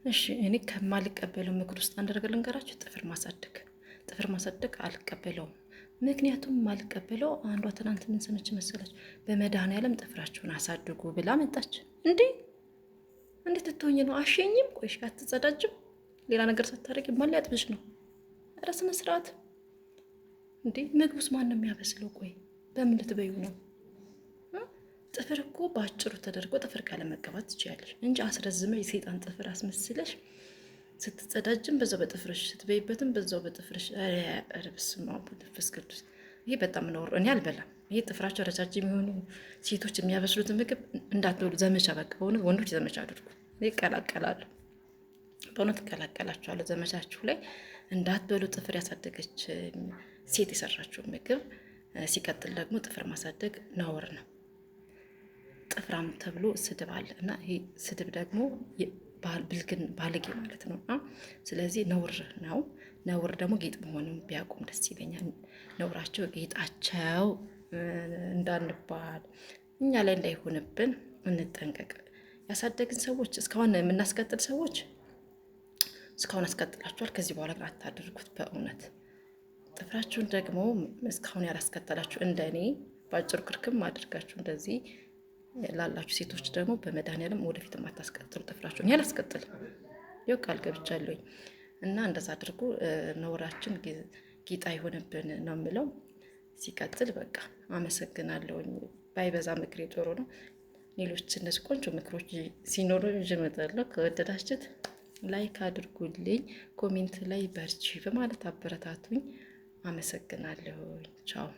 እሺ እኔ ከማልቀበለው ምክር ውስጥ አንድ ነገር ልንገራችሁ፣ ጥፍር ማሳደግ። ጥፍር ማሳደግ አልቀበለውም። ምክንያቱም ማልቀበለው አንዷ ትናንት ምን ሰመች መሰለች? በመድኃኒዓለም ጥፍራችሁን አሳድጉ ብላ መጣች። እንዴ እንዴት ትሆኝ ነው? አሸኝም ቆይሽ አትጸዳጅም? ሌላ ነገር ሳታደርጊ ማን ሊያጥብሽ ነው? ኧረ ስነ ስርዓት እንዴ! ምግቡስ ማን ነው የሚያበስለው? ቆይ በምን ልትበዩ ነው? ጥፍር እኮ በአጭሩ ተደርጎ ጥፍር ቀለም መቀባት ትችያለሽ እንጂ አስረዝመሽ የሰይጣን ጥፍር አስመስለሽ ስትጸዳጅም በዛው በጥፍርሽ፣ ስትበይበትም በዛው በጥፍርሽ። ኧረ በስመ አብ ወመንፈስ ቅዱስ! ይሄ በጣም ነውር። እኔ አልበላም። ይሄ ጥፍራቸው ረጃጅም የሆኑ ሴቶች የሚያበስሉትን ምግብ እንዳትበሉ። ዘመቻ በቃ በእውነት ወንዶች ዘመቻ አድርጉ። እኔ እቀላቀላለሁ፣ በእውነት እቀላቀላችኋለሁ። ዘመቻችሁ ላይ እንዳትበሉ ጥፍር ያሳደገች ሴት የሰራችው ምግብ። ሲቀጥል ደግሞ ጥፍር ማሳደግ ነውር ነው። ጥፍራም ተብሎ ስድብ አለ እና ይሄ ስድብ ደግሞ ብልግን ባለጌ ማለት ነው። ስለዚህ ነውር ነው። ነውር ደግሞ ጌጥ መሆኑን ቢያቆም ደስ ይለኛል። ነውራቸው ጌጣቸው እንዳንባል እኛ ላይ እንዳይሆንብን እንጠንቀቅ። ያሳደግን ሰዎች፣ እስካሁን የምናስቀጥል ሰዎች እስካሁን አስቀጥላችኋል። ከዚህ በኋላ ግን አታድርጉት በእውነት። ጥፍራችሁን ደግሞ እስካሁን ያላስቀጠላችሁ፣ እንደ እኔ በአጭሩ ክርክም አድርጋችሁ እንደዚህ ላላችሁ ሴቶች ደግሞ በመድኃኒዓለም ወደፊት አታስቀጥሉ ጥፍራችሁን። እኔ አላስቀጥልም፣ ይኸው ቃል ገብቻለሁኝ። እና እንደዛ አድርጉ። ነውራችን ጌጣ ይሆንብን ነው የምለው። ሲቀጥል በቃ አመሰግናለሁኝ። ባይበዛ ምክሬ ጥሩ ነው። ሌሎች እነዚህ ቆንጆ ምክሮች ሲኖሩ ይዤ እመጣለሁ። ከወደዳችሁት like አድርጉልኝ፣ comment ላይ በርቺ በማለት አበረታቱኝ። አመሰግናለሁኝ። ቻው።